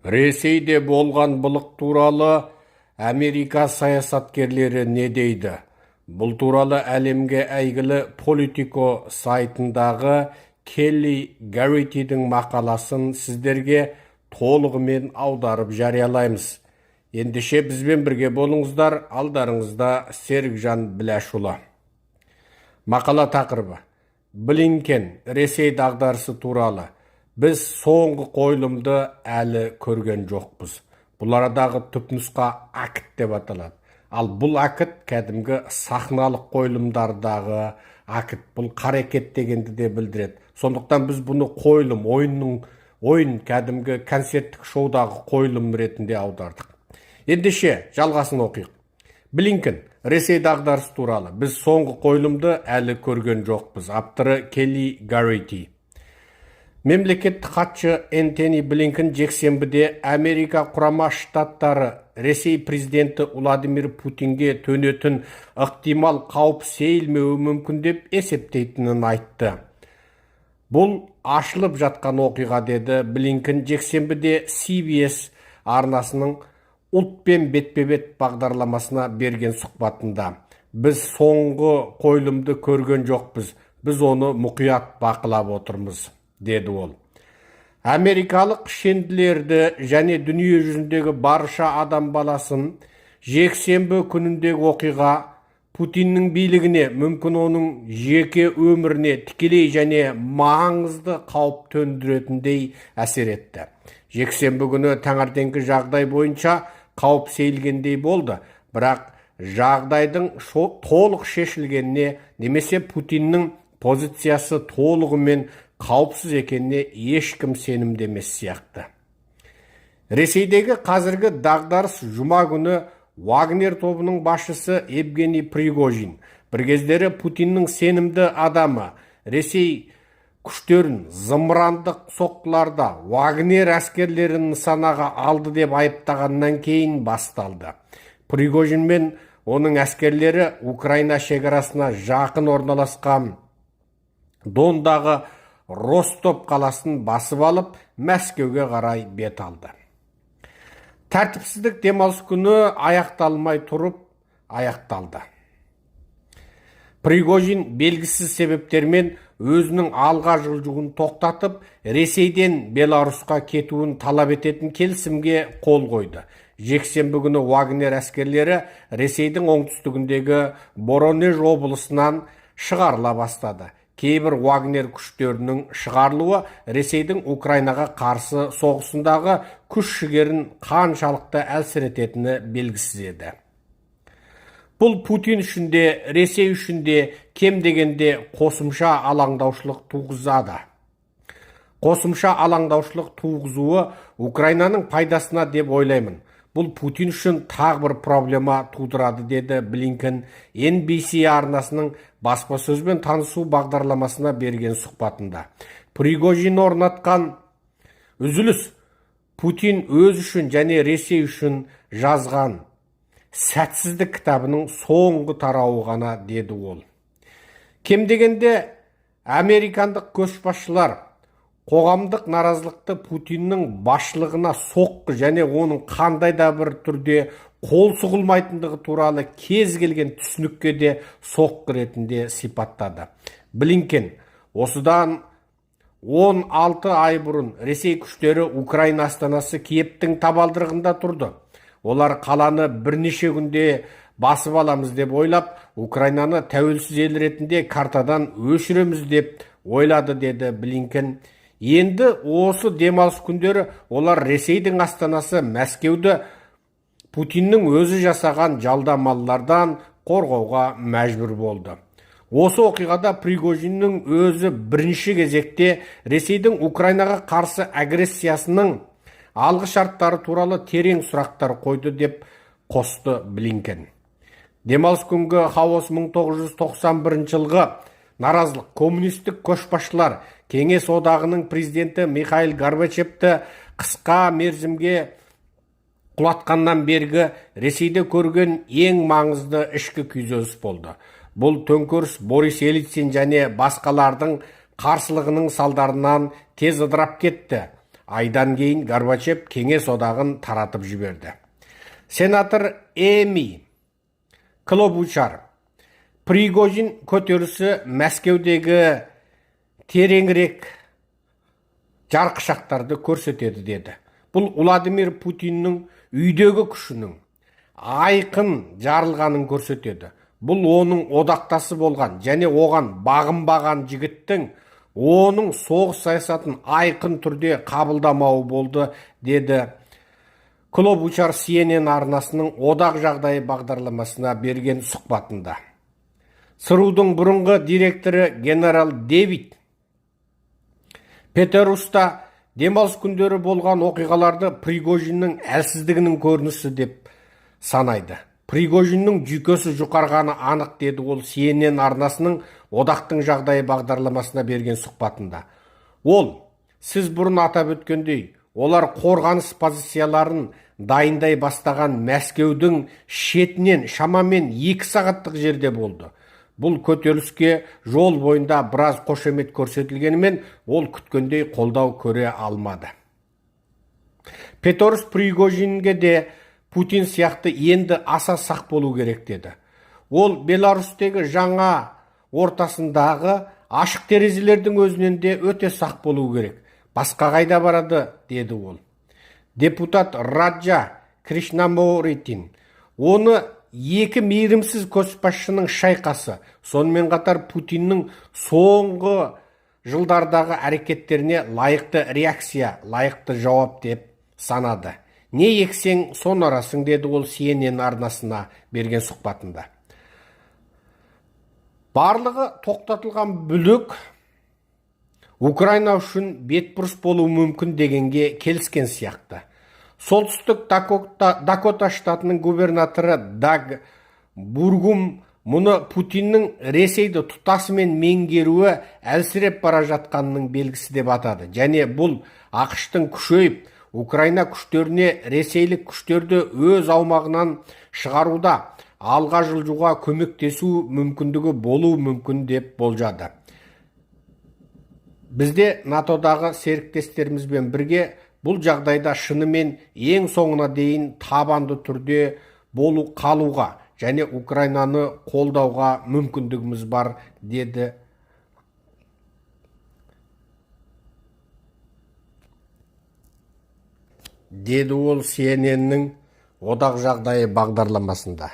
Ресейде болған былық туралы Америка саясаткерлері не дейді? Бұл туралы әлемге әйгілі Politico сайтындағы Келли Гарритидің мақаласын сіздерге толығымен аударып жариялаймыз. Ендеше, бізбен бірге болыңыздар, алдарыңызда Серікжан Біләшұлы. Мақала тақырыбы: Блинкен Ресей дағдарысы туралы. Біз соңғы қойылымды әлі көрген жоқпыз. Бұл арадағы түпнұсқа акт деп аталады. Ал бұл акт кәдімгі сахналық қойылымдардағы акт, бұл қарекет дегенді де білдіреді. Сондықтан біз бұны қойылым, ойынның ойын, кәдімгі концерттік шоудағы қойылым ретінде аудардық. Ендеше, жалғасын оқиық. Блинкен Ресей дағдарысы туралы. Біз соңғы қойылымды әлі көрген жоқпыз. Авторы Келли Гаррити. Мемлекеттік хатшы Энтони Блинкен жексенбіде Америка Құрама Штаттары Ресей президенті Владимир Путинге төнетін ықтимал қауіп сейілмеуі мүмкін деп есептейтінін айтты. Бұл ашылып жатқан оқиға, деді Блинкен жексенбіде CBS арнасының «Ұлтпен бетпе-бет» бағдарламасына берген сұхбатында. Біз соңғы қойылымды көрген жоқпыз, біз оны мұқият бақылап отырмыз, деді ол. Америкалық шенділерді және дүние жүзіндегі барша адам баласын жексенбі күніндегі оқиға Путиннің билігіне, мүмкін, оның жеке өміріне тікелей және маңызды қауіп төндіретіндей әсер етті. Жексенбі күні таңертеңгі жағдай бойынша қауіп сейілгендей болды, бірақ жағдайдың толық шешілгеніне немесе Путиннің позициясы толығымен қауіпсіз екеніне ешкім сенімді емес сияқты. Ресейдегі қазіргі дағдарыс жұма күні Вагнер тобының басшысы Евгений Пригожин, бір кездері Путиннің сенімді адамы, Ресей күштерін зымырандық соққыларда Вагнер әскерлерін нысанаға алды деп айыптағаннан кейін басталды. Пригожин мен оның әскерлері Украина шекарасына жақын орналасқан Дондағы Ростов қаласын басып алып, Мәскеуге қарай бет алды. Тәртіпсіздік демалыс күні аяқталмай тұрып аяқталды. Пригожин белгісіз себептермен өзінің алға жылжуын тоқтатып, Ресейден Беларусқа кетуін талап ететін келісімге қол қойды. Жексенбі күні Вагнер әскерлері Ресейдің оңтүстігіндегі Воронеж облысынан шығарыла бастады. Кейбір Вагнер күштерінің шығарылуы Ресейдің Украинаға қарсы соғысындағы күш жігерін қаншалықты әлсірететіні белгісіз еді. Бұл Путин үшін де, Ресей үшін де кем дегенде қосымша алаңдаушылық туғызады. Қосымша алаңдаушылық туғызуы Украинаның пайдасына деп ойлаймын. Бұл Путин үшін тағы бір проблема тудырады, деді Блинкен NBC арнасының баспасөзбен танысу бағдарламасына берген сұхбатында. Пригожин орнатқан үзіліс Путин өз үшін және Ресей үшін жазған сәтсіздік кітабының соңғы тарауы ғана, деді ол. Кем дегенде американдық көшбасшылар қоғамдық наразылықты Путиннің басшылығына соққы және оның қандай да бір түрде қол сұғылмайтындығы туралы кез келген түсінікке де соққы ретінде сипаттады. Блинкен осыдан 16 ай бұрын Ресей күштері Украина астанасы Киевтің табалдырығында тұрды. Олар қаланы бірнеше күнде басып аламыз деп ойлап, Украинаны тәуелсіз ел ретінде картадан өшіреміз деп ойлады, деді Блинкен. Енді осы демалыс күндері олар Ресейдің астанасы Мәскеуді Путиннің өзі жасаған жалдамалылардан қорғауға мәжбүр болды. Осы оқиғада Пригожиннің өзі бірінші кезекте Ресейдің Украинаға қарсы агрессиясының алғы шарттары туралы терең сұрақтар қойды, деп қосты Блинкен. Демалыс күнгі хаос 1991 жылғы наразылық коммунистік көшбасшылар Кеңес Одағының президенті Михаил Горбачевті қысқа мерзімге құлатқаннан бергі Ресейде көрген ең маңызды ішкі күйзеліс болды. Бұл төңкеріс Борис Ельцин және басқалардың қарсылығының салдарынан тез ыдырап кетті. Айдан кейін Горбачев Кеңес Одағын таратып жіберді. Сенатор Эми Клобучар Пригожин көтерілісі Мәскеудегі тереңірек жарқышақтарды көрсетеді деді. Бұл Владимир Путиннің үйдегі күшінің айқын жарылғанын көрсетеді. Бұл оның одақтасы болған және оған бағынбаған жігіттің оның соғыс саясатын айқын түрде қабылдамауы болды, деді Клобучар CNN арнасының «Одақ жағдайы» бағдарламасына берген сұхбатында. ЦРУ-дың бұрынғы директоры генерал Дэвид Петреус та демалыс күндері болған оқиғаларды Пригожиннің әлсіздігінің көрінісі деп санайды. Пригожиннің жүйкесі жұқарғаны анық, деді ол CNN арнасының «Одақтың жағдайы» бағдарламасына берген сұхбатында. Ол сіз бұрын атап өткендей, олар қорғаныс позицияларын дайындай бастаған Мәскеудің шетінен шамамен 2 сағаттық жерде болды. Бұл көтеріліске жол бойында біраз қошемет көрсетілгенімен, ол күткендей қолдау көре алмады. Петреус Пригожинге де Путин сияқты енді аса сақ болу керек деді. Ол Беларусьтегі жаңа ортасындағы ашық терезелердің өзінен де өте сақ болу керек. Басқа қайда барады, деді ол. Депутат Раджа Кришнамурти оны екі мейірімсіз көшбасшының шайқасы, сонымен қатар Путиннің соңғы жылдардағы әрекеттеріне лайықты реакция, лайықты жауап деп санады. Не ексең, соны орасың, деді ол CNN арнасына берген сұхбатында. Барлығы тоқтатылған бүлік Украина үшін бетбұрыс болуы мүмкін дегенге келіскен сияқты. Солтүстік Дакота штатының губернаторы Даг Бургум мұны Путиннің Ресейді тұтасымен меңгеруі әлсіреп бара жатқанының белгісі деп атады және бұл АҚШ-тың күшейіп, Украина күштеріне ресейлік күштерді өз аумағынан шығаруда алға жылжуға көмектесу мүмкіндігі болуы мүмкін деп болжады. Бізде НАТО-дағы серіктестерімізбен бірге бұл жағдайда шынымен ең соңына дейін табанды түрде болу қалуға және Украинаны қолдауға мүмкіндігіміз бар, деді ол CNN-нің «Одақ жағдайы» бағдарламасында.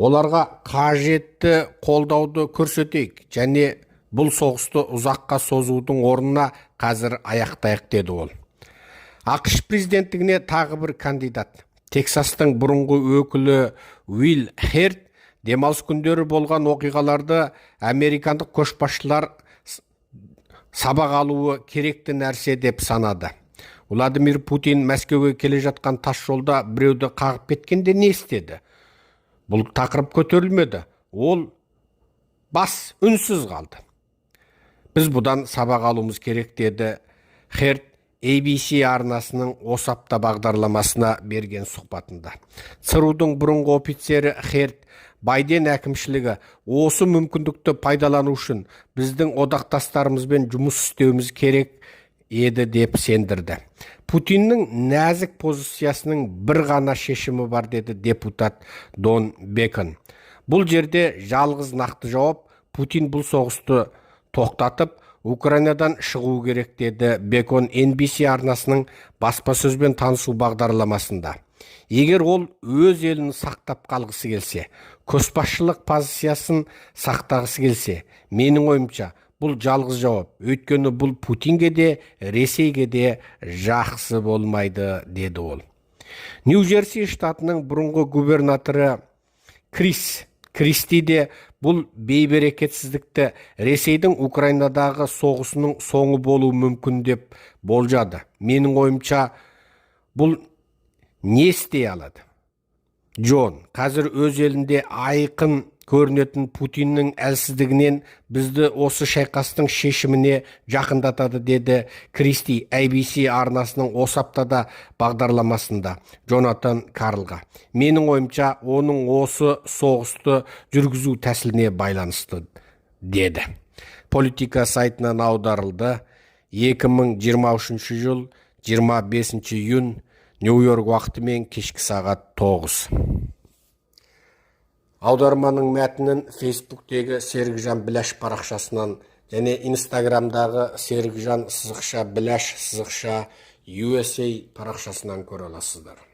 Оларға қажетті қолдауды көрсетейік және бұл соғысты ұзаққа созудың орнына қазір аяқтайық, деді ол. АҚШ президенттігіне тағы бір кандидат, Тексастың бұрынғы өкілі Уилл Херт, демалыс күндері болған оқиғаларды американдық көшбасшылар сабақ алуы керекті нәрсе деп санады. Владимир Путин Мәскеуге келе жатқан тас жолда біреуді қағып кеткенде не істеді? Бұл тақырып көтерілмеді. Ол бас үнсіз қалды. Біз бұдан сабақ алуымыз керек, деді Херт ABC арнасының «Осы апта» бағдарламасына берген сұхбатында. ЦРУ-дың бұрынғы офицері Херт Байден әкімшілігі осы мүмкіндікті пайдалану үшін біздің одақтастарымызбен жұмыс істеуіміз керек еді деп сендірді. Путиннің нәзік позициясының бір ғана шешімі бар, деді депутат Дон Бекон. Бұл жерде жалғыз нақты жауап: Путин бұл соғысты тоқтатып, Украинадан шығу керек, деді Бекон NBC арнасының баспасөзбен танысу бағдарламасында. Егер ол өз елін сақтап қалғысы келсе, көшбасшылық позициясын сақтағысы келсе, менің ойымша, бұл жалғыз жауап, өйткені бұл Путинге де, Ресейге де жақсы болмайды, деді ол. Нью Джерси штатының бұрынғы губернаторы Крис Кристи де бұл бейберекетсіздікті Ресейдің Украинадағы соғысының соңы болуы мүмкін деп болжады. Менің ойымша, бұл не істей алады, Джон? Қазір өз елінде айқын көрінетін Путиннің әлсіздігінен бізді осы шайқастың шешіміне жақындатады, деді Кристи ABC арнасының «Осы аптада» бағдарламасында Джонатан Карлға. Менің ойымша, оның осы соғысты жүргізу тәсіліне байланысты, деді. Политика сайтынан аударылды. 2023 жыл 25 июнь, Нью-Йорк уақытымен кешкі сағат 9. Аударманың мәтінін Фейсбуктегі Серікжан Біләш парақшасынан және Инстаграмдағы Серікжан_Біләш_USA парақшасынан көре аласыздар.